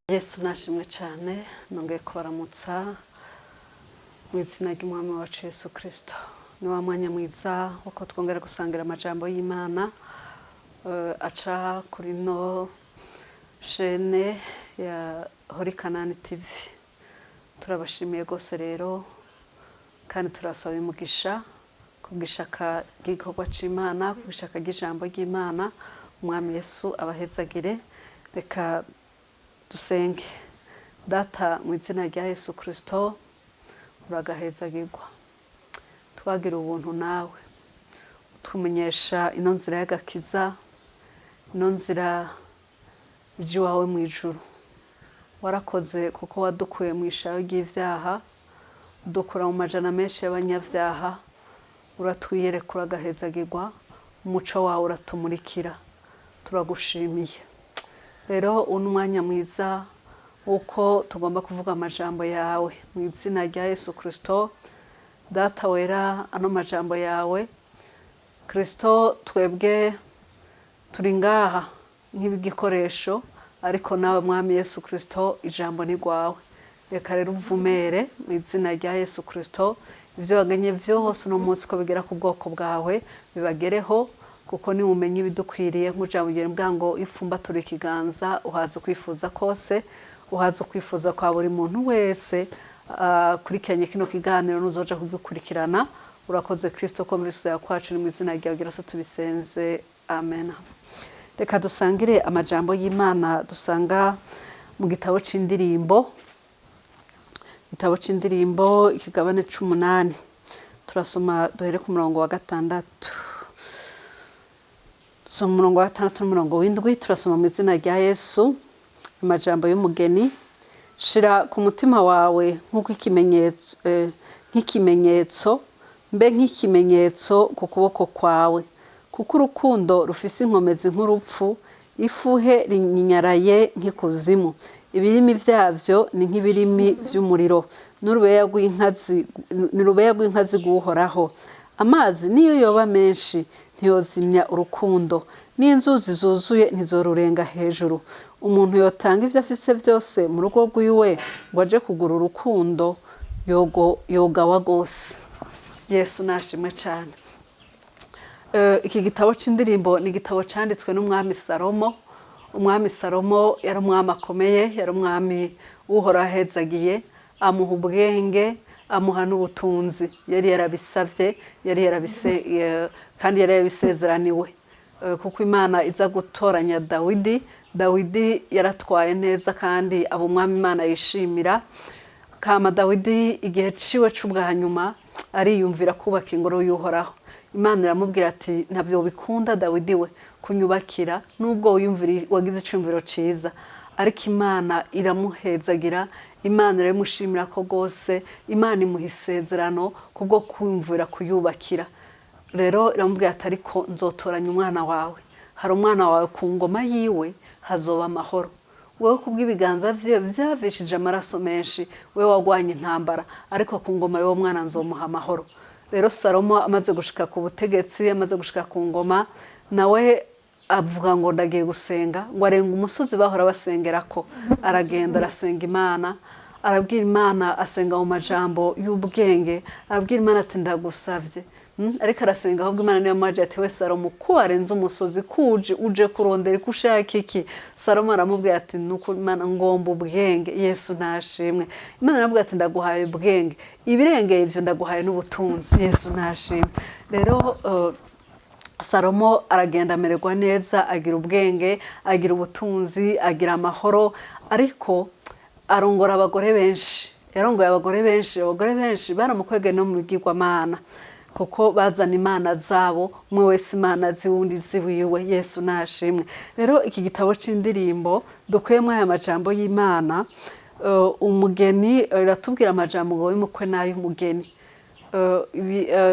Yesu nashimwe cyane. Nongeye kubaramutsa mu izina ry'Umwami wacu Yesu Kirisito. Ni wa mwanya mwiza wo twongera gusangira amajambo y'Imana aca kuri no chaîne ya Hori Kanani TV. Turabashimiye rwose rero, kandi turasaba umugisha kubw'ishaka ry'igikorwa c'Imana, kubw'ishaka ry'ijambo ry'Imana. Umwami Yesu abahezagire. Reka dusenge. Data, mu izina rya Yesu Kirisito, uragahezagirwa. Twagira ubuntu nawe utumenyesha ino nzira y'agakiza, ino nzira ija iwawe mu ijuru. Warakoze kuko wadukuye mu ishayo ry'ivyaha, udukura mu majana menshi y'abanyavyaha, uratwiyereka, uragahezagirwa, umuco wawe uratumurikira. Turagushimiye. Rero uno umwanya mwiza w'uko tugomba kuvuga amajambo yawe mu izina rya Yesu Kirisito. Data wera, ano majambo yawe Kirisito, twebwe turi ngaha nk'igikoresho, ariko nawe Mwami Yesu Kirisito, ijambo ni rwawe. Reka rero uvumere mu izina rya Yesu Kirisito, ibyo waganye vyose uno munsi ko bigera ku bwoko bwawe bibagereho, kuko ni umenye ibidukwiriye. Nk'ujambo mbwa ngo ifumbatura ikiganza, uhaza ukwifuza kose, uhaza ukwifuza kwa buri muntu wese akurikiranye kino kiganiro n'uzoja kugikurikirana. Urakoze Kristo ko mvise kwacu. Ni mu izina ryawe gira so tubisenze, amen. Reka dusangire amajambo y'Imana dusanga mu gitabo c'Indirimbo, igitabo c'Indirimbo, ikigabane c'umunani. Turasoma duhere ku murongo wa 6. Dusoma umurongo wa 6 n'umurongo w'7. Turasoma mu izina rya Yesu. Amajambo y'umugeni: shira ku mutima wawe nk'uko ikimenyetso, nk'ikimenyetso, mbe nk'ikimenyetso ku kuboko kwawe, kuko urukundo rufise inkomezi nk'urupfu, ifuhe rinyinyaraye nk'ikuzimu. Ibirimi vyavyo ni nk'ibirimi vy'umuriro, n'urubeya rw'inkazi rw'Uhoraho. Amazi niyo yoba menshi ntiyozimya urukundo, n'inzuzi zuzuye ntizorurenga hejuru. Umuntu yotanga ivyo afise vyose mu rugo rwiwe ngo aje kugura urukundo, yogawa rwose. Yesu nashimwe cane. Iki gitabo c'Indirimbo ni igitabo canditswe n'umwami Salomo. Umwami Salomo yari umwami akomeye, yari umwami Uhoraho ahezagiye, amuha ubwenge, amuha n'ubutunzi. Yari yarabisavye, yari yarabise, kandi yari yarabisezeraniwe, kuko Imana iza gutoranya Dawidi, Dawidi yaratwaye neza kandi aba umwami Imana yishimira. Kama Dawidi igihe ciwe c'ubwa nyuma ariyumvira kubaka ingoro y'Uhoraho. Imana iramubwira ati: "Ntabyo bikunda Dawidi we kunyubakira, nubwo wiyumvira wagize iciyumviro ciza." Ariko Imana iramuhezagira, Imana iramushimira ko rwose Imana imuha isezerano kubwo kumvira kuyubakira. Rero iramubwira ati: "Ariko nzotoranya umwana wawe, hari umwana wawe, ku ngoma yiwe hazoba amahoro. Wowe kubw'ibiganza vyiwe vyavishije amaraso menshi, wewe wagwanye intambara, ariko ku ngoma y'uwo mwana nzomuha amahoro." Rero Salomo amaze gushika ku butegetsi, amaze gushika ku ngoma, nawe avuga ngo ndagiye gusenga, ngo arenga umusozi bahora basengerako, aragenda arasenga Imana, arabwira Imana, asenga mu majambo y'ubwenge, arabwira Imana ati: "Ndagusavye." Ariko arasenga, ahubwo Imana niyo maje ati: "We Salomo, ko warenze umusozi, kuje uje kurondera ko ushaka iki?" Salomo aramubwira ati: "Nuko Imana, ngomba ubwenge." Yesu ntashimwe. Imana aramubwira ati: "Ndaguhaye ubwenge, ibirengeye ivyo ndaguhaye n'ubutunzi." Yesu ntashimwe. Rero Salomo aragenda amererwa neza, agira ubwenge, agira ubutunzi, agira amahoro, ariko arongora abagore benshi. Yarongoye abagore benshi, abagore benshi baramukwegeye no mu bigirwamana, kuko bazana imana zabo, umwe wese imana ziwundi ziwiwe. Yesu nashimwe. Rero iki gitabo c'Indirimbo dukuyemo aya majambo y'Imana, umugeni, iratubwira amajambo ngo y'umukwe n'ay'umugeni.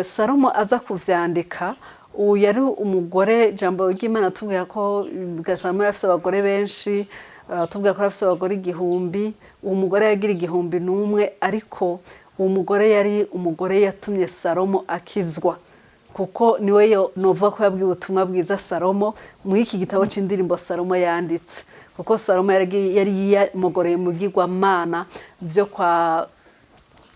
Salomo aza kuvyandika, ubu yari umugore. Ijambo ry'Imana atubwira ko Salomo yari afise abagore benshi, atubwira ko yari afise abagore 1000. Uwo mugore yagira 1001, ariko uwo mugore yari umugore yatumye Salomo akizwa, kuko niwe yo novuga ko yabwiye ubutumwa bwiza Salomo muri iki gitabo c'Indirimbo Salomo yanditse. Kuko Salomo yari yamugoreye mu bigirwamana vyo kwa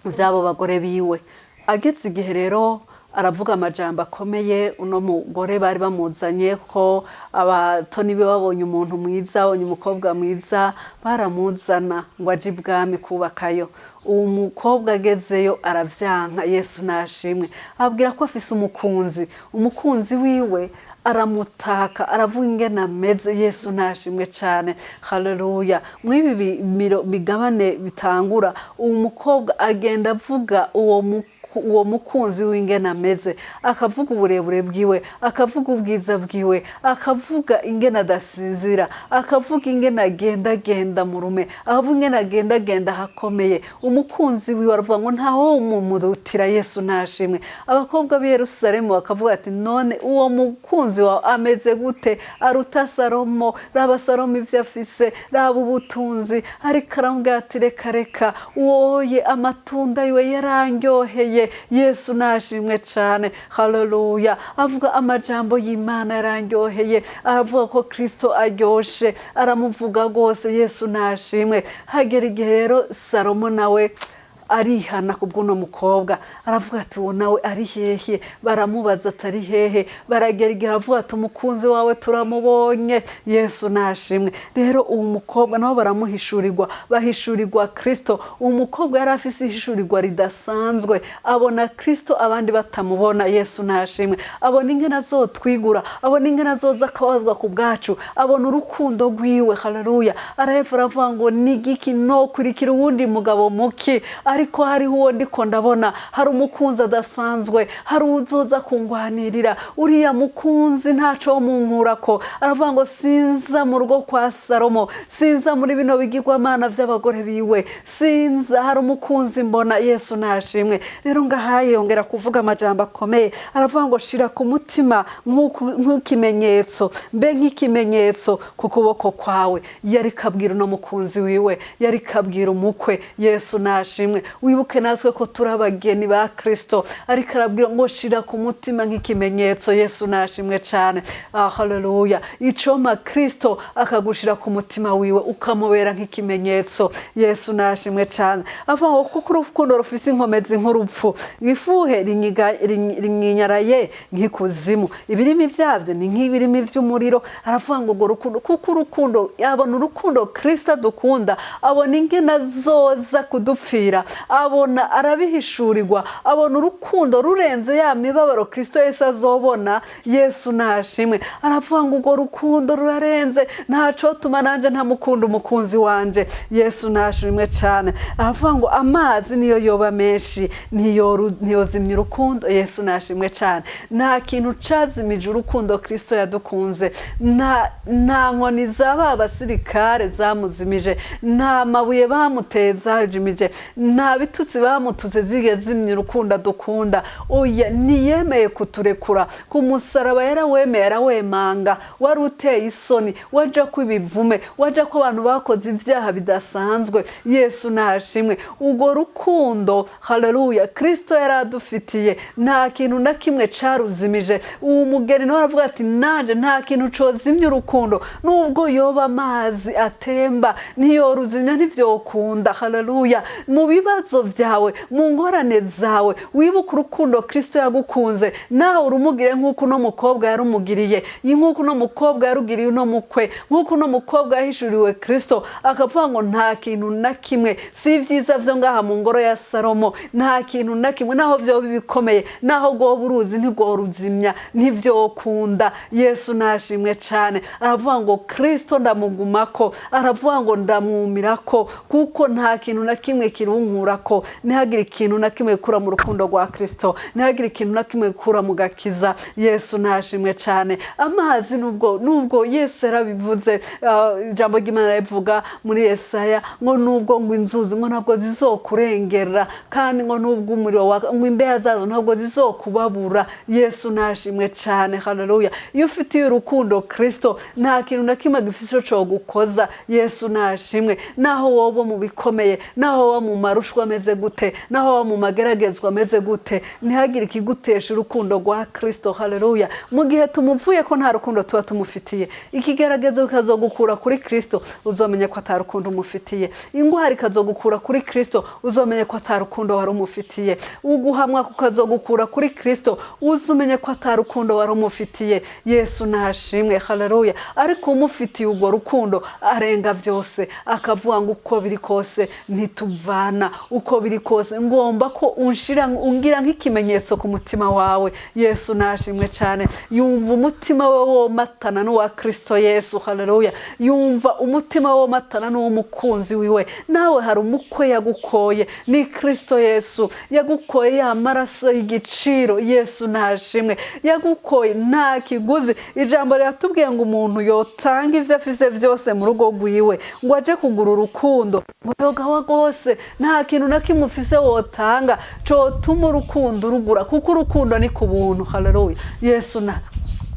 vy'abo bagore biwe. Ageze igihe rero aravuga amajambo akomeye. Uno mugore bari bamuzanye ko abatoni be babonye umuntu mwiza, babonye umukobwa mwiza, baramuzana ngo aje ibwami kubakayo. Uwo mukobwa agezeyo aravyanka. Yesu nashimwe. Abwira ko afise umukunzi, umukunzi wiwe aramutaka, aravuga ingene ameze. Yesu nashimwe cane, haleluya. Mw'ibi bigabane bitangura, uwo mukobwa agenda avuga uwo mukunzi w'ingene ameze, akavuga uburebure bwiwe, akavuga ubwiza bwiwe, akavuga ingene adasinzira, akavuga ingene agendagenda mu rume, akavuga ingene agendagenda ahakomeye. Umukunzi wiwe aravuga ngo ntawo umumurutira. Yesu nashimwe. Abakobwa b'i Yerusalemu bakavuga ati: "None uwo mukunzi wawe ameze gute? Aruta Salomo? Raba Salomo ivyo afise, raba ubutunzi." Ariko aramubwira ati: "Reka reka, woye amatunda yiwe yarandyoheye." Yesu nashimwe cane, haleluya. Avuga amajambo y'Imana yarandyoheye, aravuga ko Kristo aryoshe, aramuvuga rwose. Yesu nashimwe. Hagera igihe rero Salomo nawe arihana ku bw'uno mukobwa, aravuga ati: "Uwo nawe ari hehe?" Baramubaza ati: "Ari hehe?" Baragera igihe aravuga ati: "Umukunzi wawe turamubonye." Yesu nashimwe. Rero uwo mukobwa nabo baramuhishurirwa, bahishurirwa Kristo. Uwo mukobwa yari afise ihishurirwa ridasanzwe, abona Kristo abandi batamubona. Yesu nashimwe. Abona ingene azotwigura, abona ingene azoza akabazwa ku bwacu, abona urukundo rwiwe, haleluya. Arahepfa aravuga ngo: "Nigiki nokurikira uwundi mugabo muki? Ariko hariho uwo ndiko ndabona, hari umukunzi adasanzwe, hari uzoza kungwanirira. Uriya mukunzi ntaco munkurako." Aravuga ngo: "Sinza mu rugo kwa Salomo, sinza muri bino bigirwamana vy'abagore biwe, sinza, hari umukunzi mbona." Yesu nashimwe. Rero ngahaye yongera kuvuga amajambo akomeye, aravuga ngo: "Shira ku mutima nk'ikimenyetso, mbe nk'ikimenyetso ku kuboko kwawe." Yari kabwira uno mukunzi wiwe, yari kabwira umukwe. Yesu nashimwe. Wibuke natwe ko turi abageni ba Kristo. Ariko arabwira ngo: "Shira ku mutima nk'ikimenyetso." Yesu nashimwe cane, haleluya. Icoma Kristo akagushira ku mutima wiwe, ukamubera nk'ikimenyetso. Yesu nashimwe cane. Avuga ngo: "Kuko urukundo rufise inkomezi nk'urupfu, ifuhe rinyinyaraye nk'ikuzimu, ibirimi vyavyo ni nk'ibirimi vy'umuriro." Aravuga ngo urwo rukundo, kuko urukundo, abona urukundo Kristo adukunda, abona ingene azoza kudupfira, abona arabihishurirwa, abona urukundo rurenze ya mibabaro Kristo Yesu azobona. Yesu nashimwe. Aravuga ngo: "Urwo rukundo rurarenze, ntaco tuma nanje ntamukunda umukunzi wanje." Yesu nashimwe cane. Aravuga ngo amazi niyo yoba menshi ntiyozimya urukundo. Yesu nashimwe cane. Nta kintu cazimije urukundo Kristo yadukunze. Nta nkoni za ba basirikare zamuzimije, nta mabuye bamuteye zajimije, nta bitutsi bamututse zigeze zimya urukundo adukunda. Oya, ntiyemeye kuturekura. Ku musaraba yarawemeye, arawemanga. Wari uteye isoni, waja ko ibivume, waja ko abantu bakoze ibyaha bidasanzwe. Yesu nashimwe. Urwo rukundo, haleluya, Kristo yari adufitiye, nta kintu na kimwe caruzimije. Uwo mugeni nawe aravuga ati: "Nanje nta kintu cozimya urukundo, nubwo yoba amazi atemba ntiyoruzimya, ntivyokunda." Haleluya. Mu bibazo vyawe, mu ngorane zawe, wibuke urukundo Kristo yagukunze, nawe urumugire nk'uko uno mukobwa yarumugiriye, nk'uko uno mukobwa yarugiriye uno mukwe, nk'uko uno mukobwa yahishuriwe Kristo akavuga ngo: "Nta kintu na kimwe, si ibyiza vyo ngaha mu ngoro ya Salomo, nta kintu na kimwe, naho vyoba ibikomeye, naho rwoba uruzi ntirworuzimya, ntivyokunda." Yesu nashimwe cane. Aravuga ngo: "Kristo ndamugumako." Aravuga ngo: "Ndamwumirako, kuko nta kintu na kimwe kirunkurako." Ntihagire ikintu na kimwe gikura mu rukundo rwa Kristo, ntihagire ikintu na kimwe gikura mu gakiza. Yesu nashimwe cane. Amazi, nubwo Yesu yarabivuze, ijambo ry'Imana rivuga muri Yesaya ngo nubwo ngo inzuzi ngo ntabwo zizokurengera, kandi ngo nubwo umuriro ngo imbeha zazo ntabwo zizokubabura. Yesu nashimwe cane, haleluya. Iyo ufitiye urukundo Kristo, nta kintu na kimwe gifise ico cogukoza. Yesu nashimwe. Naho woba mu bikomeye, naho woba mu marushwa. marushwa ameze gute, naho waba mu mageragezwa ameze gute, ntihagire ikigutesha urukundo rwa Kristo. Haleluya. Mu gihe tumuvuye ko nta rukundo tuba tumufitiye, ikigeragezo kikazogukura kuri Kristo, uzomenya ko ata rukundo umufitiye. Ingwara ikazogukura kuri Kristo, uzomenye ko ata rukundo wari umufitiye. Uguhamwa kukazogukura kuri Kristo, uzumenye ko ata rukundo wari umufitiye. Yesu nashimwe. Haleluya. Ariko umufitiye urwo rukundo arenga byose, akavuga ngo uko biri kose ntituvana, uko biri kose ngomba ko unshira, ungira nk'ikimenyetso ku mutima wawe. Yesu nashimwe cyane. Yumva umutima we womatana n'uwa Kristo Yesu. Haleluya. Yumva umutima we womatana n'uw'umukunzi wiwe. Nawe hari umukwe yagukoye, ni Kristo Yesu yagukoye ya maraso y'igiciro. Yesu nashimwe. Yagukoye nta kiguzi. Ijambo riratubwiye ngo umuntu yotanga ivyo afise vyose mu rugo rwiwe ngo aje kugura urukundo, ngo yogawa rwose. Nta kintu na kimwe ufise wotanga cotuma urukundo urugura, kuko urukundo ni ku buntu. Haleluya. Yesu na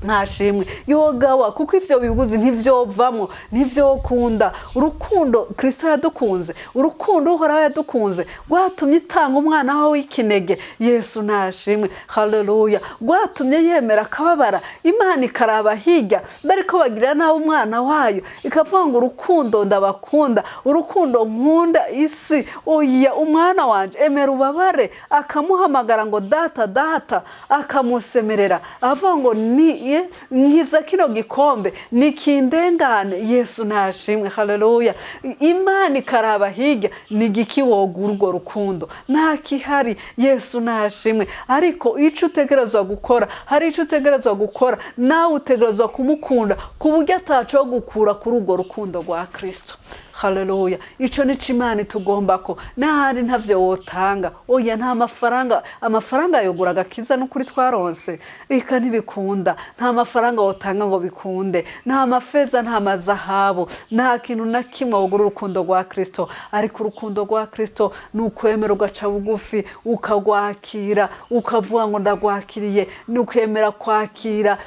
ntashimwe. Yogawa kuko ivyo biguzi ntivyovamwo, ntivyokunda. Urukundo Kristo yadukunze, urukundo Uhoraho yadukunze, rwatumye itanga umwana we w'ikinege. Yesu nashimwe. Haleluya. Rwatumye yemera akababara, Imana ikaraba hirya bariko bagirira nabi umwana wayo, ikavuga ngo urukundo ndabakunda, urukundo nkunda isi, oya umwana wanje emera ubabare. Akamuhamagara ngo data data, akamusemerera avuga ngo ni nkiza kino gikombe nikindengane. Yesu nashimwe. Haleluya. Imana ikaraba hirya, ni igiki wogura urwo rukundo? Nta kihari. Yesu nashimwe. Ariko ico utegerezwa gukora, hari ico utegerezwa gukora, nawe utegerezwa kumukunda ku buryo ataco gukura kuri urwo rukundo rwa Kristo. Haleluya. Ico nico Imana itugombako. N'ahandi ntavyo wotanga, oya, nta mafaranga. Amafaranga yogura agakiza n'ukuri twaronse, eka ntibikunda. Nta mafaranga wotanga ngo bikunde, nta mafeza, nta mazahabu, nta kintu na kimwe wogura urukundo rwa Kristo. Ariko urukundo rwa Kristo ni ukwemera ugaca bugufi, ukagwakira, ukavuga ngo ndagwakiriye. Ni ukwemera kwakira,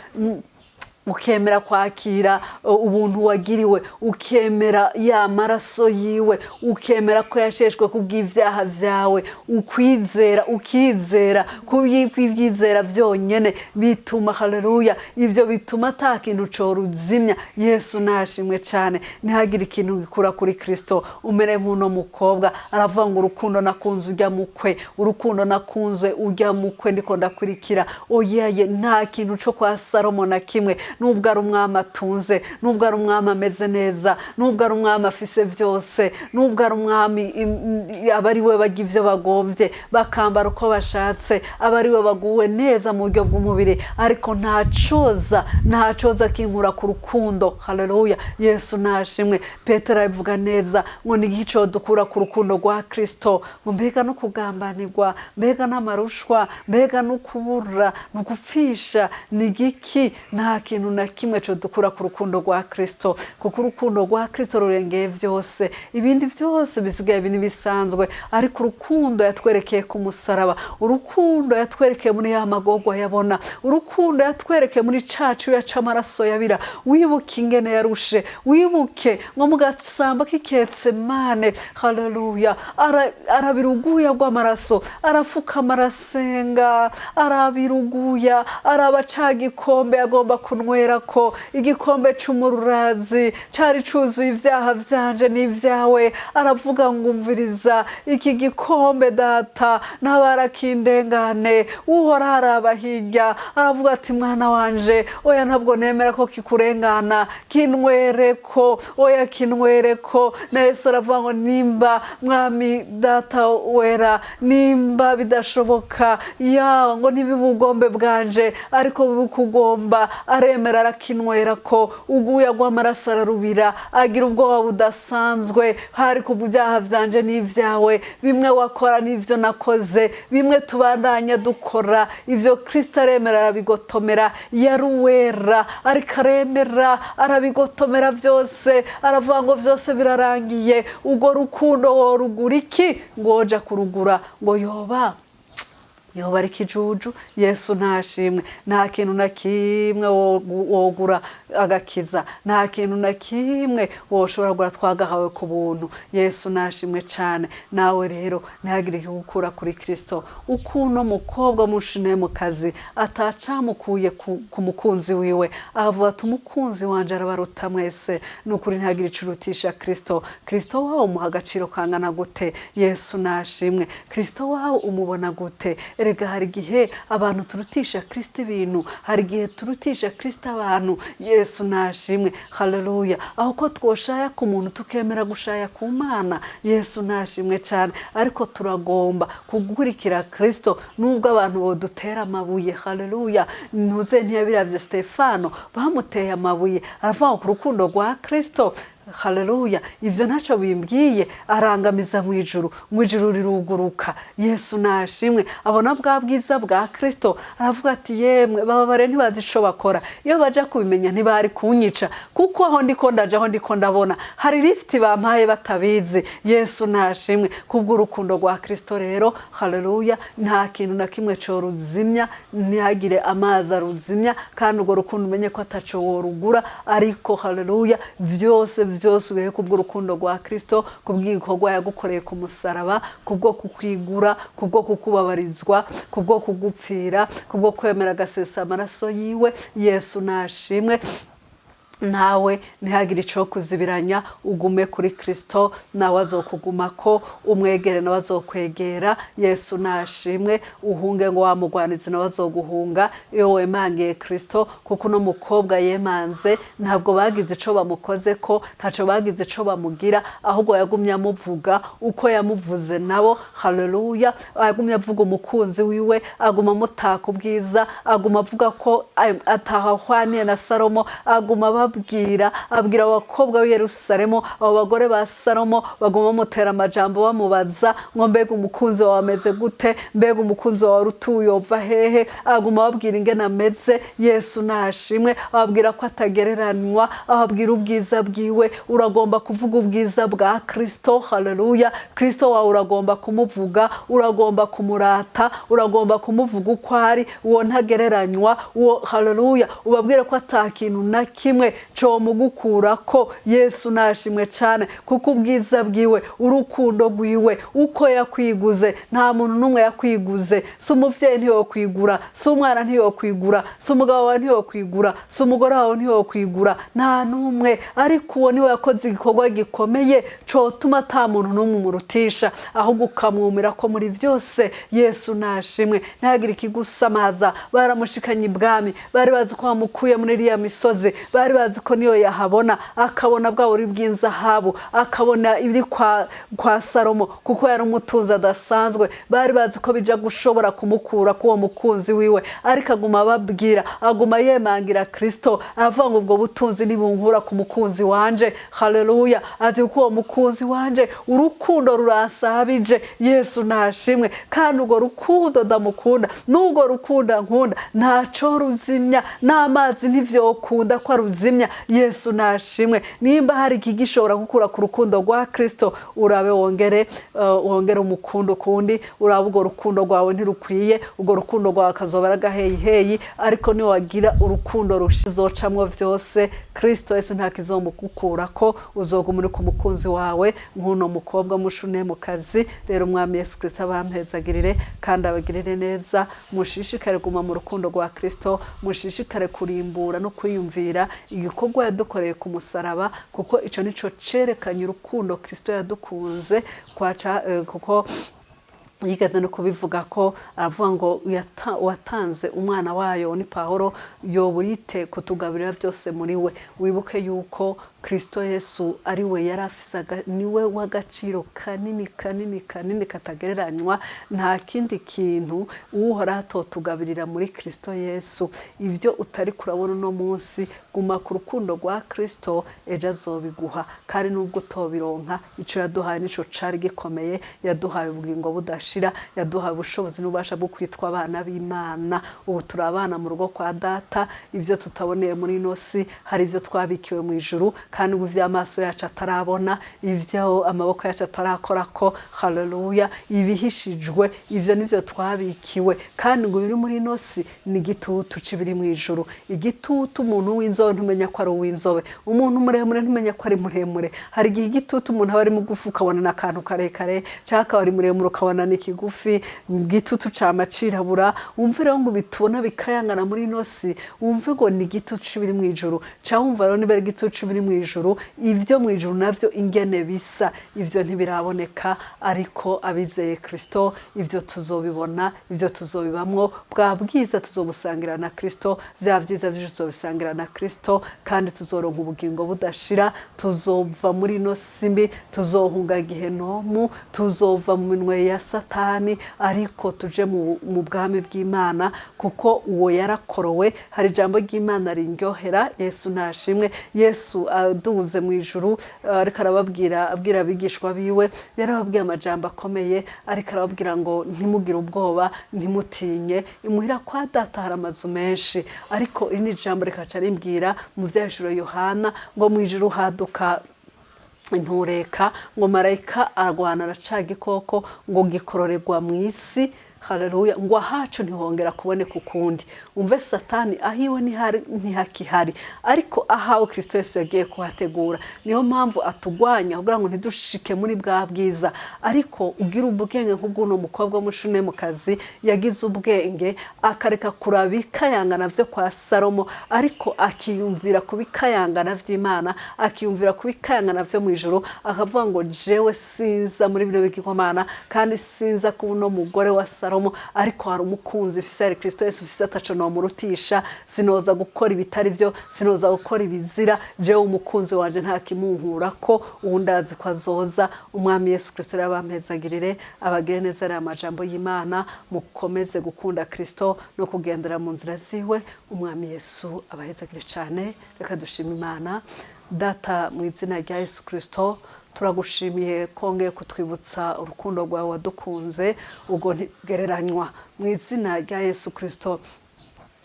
ukemera kwakira ubuntu wagiriwe, ukemera ya maraso yiwe, ukemera ko yasheshwe kubw'ivyaha vyawe, ukwizera, ukizera kubw'ivyizera vyonyene bituma, haleluya, ivyo bituma ata kintu coruzimya. Yesu nashimwe cane. Ntihagire ikintu gikura kuri Kristo. Umere nk'uno mukobwa aravuga ngo urukundo nakunze ujya mukwe, urukundo nakunze ujya mukwe ndiko ndakurikira. Oyaye, nta kintu co kwa Salomo na kimwe, nubwo ari umwami atunze, nubwo ari umwami ameze neza, nubwo ari umwami afise vyose, nubwo ari umwami aba ari we barya ivyo bagomvye, bakambara uko bashatse, aba ari we baguwe neza mu buryo bw'umubiri, ariko nta coza, nta coza kinkura ku rukundo. Haleluya. Yesu nashimwe. Petero abivuga neza ngo ni igihe dukura ku rukundo rwa Kristo, ngo mbega no kugambanirwa, mbega n'amarushwa, mbega no kubura, no gupfisha, ni igiki? Nta kintu na kimwe co dukura ku rukundo rwa Kristo, kuko urukundo rwa Kristo rurengeye vyose. Ibindi vyose bisigaye bini bisanzwe, ariko urukundo yatwerekeye ku musaraba, urukundo yatwerekeye muri ya magorwa yabona, urukundo yatwerekeye muri cacu yaca amaraso yabira. Wibuke ingene yarushe, wibuke ngo mu gasamba k'Iketsemane, haleluya, arabira uguya rw'amaraso, arafukama arasenga, arabira uguya, araba ca gikombe agomba kunwerako, igikombe c'umururazi cari cuzuye ivyaha vyanje n'ivyawe. Aravuga ngo umviriza iki gikombe data ntabarakindengane. Uhoraho araba hirya, aravuga ati mwana wanje, oya ntabwo nemera ko kikurengana, kinwereko, oya kinwereko. Na Yesu aravuga ngo nimba mwami data wera, nimba bidashoboka ya ngo ntibibe ubugombe bwanje ariko bukugomba. Aremera arakinwerako, uguya rw'amaraso ararubira, agira ubwoba budasanzwe. Hari ku byaha vyanje n'ivyawe, bimwe wakora n'ivyo nakoze, bimwe tubandanya dukora, ivyo Kristo aremera arabigotomera. Yaruwera ariko aremera arabigotomera vyose, aravuga ngo vyose birarangiye. Urwo rukundo worugura iki? Ngo woja kurugura ngo yoba ari ikijuju. Yesu ntashimwe. Nta kintu na kimwe wogura. Agakiza nta kintu na kimwe woshobora kugura, twagahawe ku buntu. Yesu nashimwe cyane. Nawe rero ntihagire ikigukura kuri Kristo. Uko uno mukobwa w'umushunemukazi atacamukuye ku mukunzi wiwe, avuga ati umukunzi wanje arabaruta mwese. Ni ukuri ntihagire icurutisha Kristo. Kristo wawe umuha agaciro kangana gute? Yesu nashimwe. Kristo wawe umubona gute? Erega hari igihe abantu turutisha Kristo ibintu, hari igihe turutisha Kristo abantu. Yesu nashimwe, haleluya. Aho ko twoshaya ku muntu tukemera gushaya ku Mana. Yesu nashimwe cyane. Ariko turagomba gukurikira Kristo nubwo abantu bodutera amabuye. Haleluya. Ntuze ntiyabiravye Stefano bamuteye amabuye, aravuga ku rukundo rwa Kristo. Haleluya, ivyo ntaco bimbwiye. Arangamiza mu ijuru, mu ijuru riruguruka. Yesu nashimwe. Abona bwa bwiza bwa Kristo, aravuga ati yemwe bababare ntibazi ico bakora, iyo baja kubimenya ntibari kunyica, kuko aho ndiko ndaja, aho ndiko ndabona hari lift bampaye batabizi. Yesu nashimwe kubw'urukundo rwa Kristo. Rero haleluya, nta kintu na kimwe coruzimya, ntihagire amazi aruzimya. Kandi urwo rukundo umenye ko ataco worugura, ariko haleluya, vyose vyose ubihe kubw'urukundo rwa Kristo, kubw'igikorwa yagukoreye ku musaraba, kubwo kukwigura, kubwo kukubabarizwa, kubwo kugupfira, kubwo kwemera agasesa amaraso yiwe. Yesu nashimwe. Nawe ntihagire ico kuzibiranya, ugume kuri Kristo, nawe azokugumako, umwegere nawe azokwegera. Yesu nashimwe. Uhunge ngo wamugwanizi nawe azoguhunga iyo wemangiye Kristo, kuko uno mukobwa yemanze, ntabwo bagize ico bamukoze ko, ntaco bagize ico bamugira, ahubwo yagumye amuvuga uko yamuvuze nabo. Haleluya, agumye avuga umukunzi wiwe, aguma amutaka ubwiza, aguma avuga ko atahahwaniye na Salomo, aguma ababwira, abwira abakobwa b'i Yerusalemu, abo bagore ba Salomo baguma bamutera amajambo, bamubaza ngo mbega umukunzi wawe ameze gute, mbega umukunzi wawe utuye ova hehe. Aguma ababwira ingene ameze. Yesu nashimwe. Ababwira ko atagereranywa, ababwira ubwiza bwiwe. Uragomba kuvuga ubwiza bwa Kristo. Haleluya. Kristo wawe uragomba kumuvuga, uragomba kumurata, uragomba kumuvuga uko ari, uwo ntagereranywa, uwo haleluya, ubabwire ko ata kintu na kimwe comugukurako. Yesu nashimwe cyane, kuko ubwiza bwiwe, urukundo rwiwe, uko yakwiguze, nta muntu n'umwe yakwiguze. Si umuvyeyi ntiyokwigura, si umwana ntiyokwigura, si umugabo wawe ntiyokwigura, si umugore wawe ntiyokwigura, nta n'umwe. Ariko uwo niwe yakoze igikorwa gikomeye cotuma ata muntu n'umwe umurutisha, ahubwo ukamwumira ko muri vyose. Yesu nashimwe. Ntihagire ikigusamaza. Baramushikanye ibwami, bari bazi ko bamukuye muri iriya misozi, bari bazi ko niyo yahabona, akabona bwa buri bw'inzahabu, akabona ibiri kwa Salomo, kuko yari umutunzi adasanzwe. Bari bazi ko bija gushobora kumukura k'uwo mukunzi wiwe, ariko aguma ababwira, aguma yemangira Kristo, aravuga ngo ubwo butunzi nibunkura ku mukunzi wanje. Haleluya. Ati kuko uwo mukunzi wanje urukundo ruransabije. Yesu nashimwe. Kandi urwo rukundo ndamukunda, n'urwo rukundo nkunda ntaco ruzimya, n'amazi ntivyokunda ko aruzimya. Yesu nashimwe. Nimba hari ikigishobora gukura ku rukundo rwa Kristo, urabe wongere wongere umukundo kundi, urabe urwo rukundo rwawe ntirukwiye, urwo rukundo rwawe kazoba agaheyiheyi. Ariko niwagira urukundo rushizocamwo vyose, Kristo Yesu ntakizomugukurako, uzoguma uri ku mukunzi wawe nk'uno mukobwa mushunemukazi. Rero Umwami Yesu Kristo abampezagirire kandi abagirire neza. Mushishikare guma mu rukundo rwa Kristo, mushishikare kurimbura no kwiyumvira igikorwa yadukoreye ku musaraba, kuko ico nico cerekanye urukundo Kristo yadukunze kwaca, kuko yigeze no kubivuga ko aravuga ngo watanze umwana wayo, ni Pawulo, yoburite kutugabirira byose muri we. Wibuke yuko Kristo Yesu ari we yari afise niwe w'agaciro kanini kanini kanini katagereranywa. Nta kindi kintu Uhoraho atotugabirira muri Kristo Yesu. Ibyo utari kurabona uno munsi, guma ku rukundo rwa Kristo, ejo azobiguha. Kandi nubwo utobironka, ico yaduhaye nico cari gikomeye. Yaduhaye ubugingo budashira, yaduhaye ubushobozi n'ububasha bwo kwitwa abana b'Imana. Ubu turi abana mu rugo kwa Data. Ibyo tutaboneye muri ino si, hari ibyo twabikiwe mu ijuru. Kandi ngo ivy'amaso yacu atarabona, ivyo amaboko yacu atarakorako, haleluya, ibihishijwe ivyo nivyo twabikiwe. Kandi ngo ibiri muri ino si ni igitutu c'ibiri mw'ijuru. Igitutu, umuntu w'inzobe ntumenya ko ari uw'inzobe, umuntu muremure ntumenya ko ari muremure. Hari igihe igitutu umuntu aba ari mugufi ukabona ni akantu karekare, canke akaba ari muremure ukabona ni kigufi. Igitutu cama cirabura. Wumve rero ngo bitubona bikayangana muri ino si, wumve ngo ni igitutu c'ibiri mw'ijuru. Ca wumva rero niba ari igitutu c'ibiri mw'ijuru, ivyo mw'ijuru navyo ingene bisa, ivyo ntibiraboneka, ariko abizeye Kristo ivyo tuzobibona, ivyo tuzobibamwo. Bwa bwiza tuzobusangira na Kristo, vya vyiza vy'ijuru tuzobisangira na Kristo, kandi tuzoronka ubugingo budashira. Tuzova muri ino si mbi, tuzohunga gehenomu, tuzova mu minwe ya Satani, ariko tuje mu bwami bw'Imana, kuko uwo yarakorowe. Hari ijambo ry'Imana rinryohera. Yesu ntashimwe. Yesu aduze mu ijuru, ariko arababwira, abwira abigishwa biwe, yarababwiye amajambo akomeye, ariko arababwira ngo ntimugire ubwoba, ntimutinye, imuhira kwa Data hari amazu menshi. Ariko iri ni ijambo rikaca rimbwira mu vyahishuro Yohana ngo mu ijuru haduka intureka, ngo marayika arwana na ca gikoko, ngo gikororerwa mw'isi, haleluya, ngo ahacu ntihongera kuboneka ukundi. Umve, Satani ahiwe ntihakihari, ariko ahawe Kristo Yesu yagiye kuhategura. Niyo mpamvu atugwanya kugira ngo ntidushike muri bwa bwiza. Ariko ugira ubwenge nk'ubw'uno mukobwa w'umushunemukazi yagize ubwenge, akareka kuraba ibikayangana vyo kwa Salomo, ariko akiyumvira ku bikayangana vy'Imana, akiyumvira ku bikayangana vyo mw'ijuru, akavuga ngo jewe sinza muri bino bigirwamana, kandi sinza kuba uno mugore wa Salomo, ariko hari umukunzi mfise, hari Kristo Yesu mfise, ataco nomurutisha. Sinoza gukora ibitari vyo, sinoza gukora ibizira, jewe umukunzi wanje nta kimunkurako, ubu ndazi ko azoza. Umwami Yesu Kristo rero abampezagirire, abagire neza. Ariya majambo y'Imana, mukomeze gukunda Kristo no kugendera mu nzira ziwe. Umwami Yesu abahezagire cane. Reka dushime Imana. Data, mu izina rya Yesu Kristo, turagushimiye kongeye kutwibutsa urukundo rwawe wadukunze, ubwo ntigereranywa. Mu izina rya Yesu Kristo,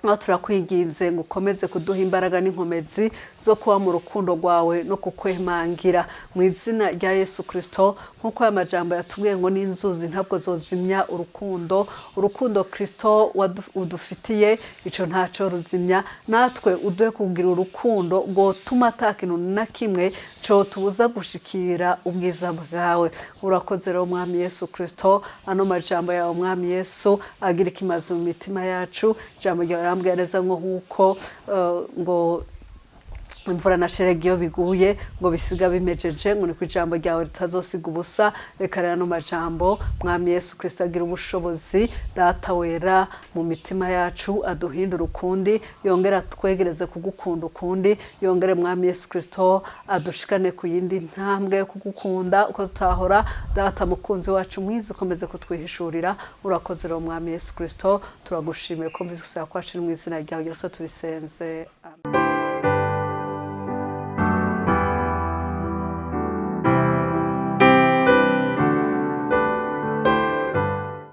aho turakwinginze ngo ukomeze kuduha imbaraga n'inkomezi zo kuba mu rukundo rwawe no kukwemangira. Mu izina rya Yesu Kristo, nk'uko aya majambo yatubwiye ngo n'inzuzi ntabwo zozimya urukundo, urukundo Kristo udufitiye, ico ntaco ruzimya. Natwe uduhe kugira urukundo rwotuma ata kintu na kimwe cotubuza gushikira ubwiza bwawe. Urakoze rero Mwami Yesu Kristo, ano majambo yawe Mwami Yesu agira ikimazi mu mitima yacu. Ijambo ryawe rambwira neza ngo nkuko ngo imvura na sheregi iyo biguye ngo bisiga bimejeje, ngo niko ijambo ryawe ritazosiga ubusa. Reka rero ano majambo Mwami Yesu Kristo agira ubushobozi, Data wera, mu mitima yacu, aduhindure ukundi, yongere atwegereze kugukunda ukundi, yongere Mwami Yesu Kristo adushikane ku yindi ntambwe yo kugukunda uko tutahora. Data mukunzi wacu mwiza, ukomeze kutwihishurira. Urakoze rero Mwami Yesu Kristo, turagushimiye ko mbizi gusaba kwacu mu izina ryawe ryose tubisenze.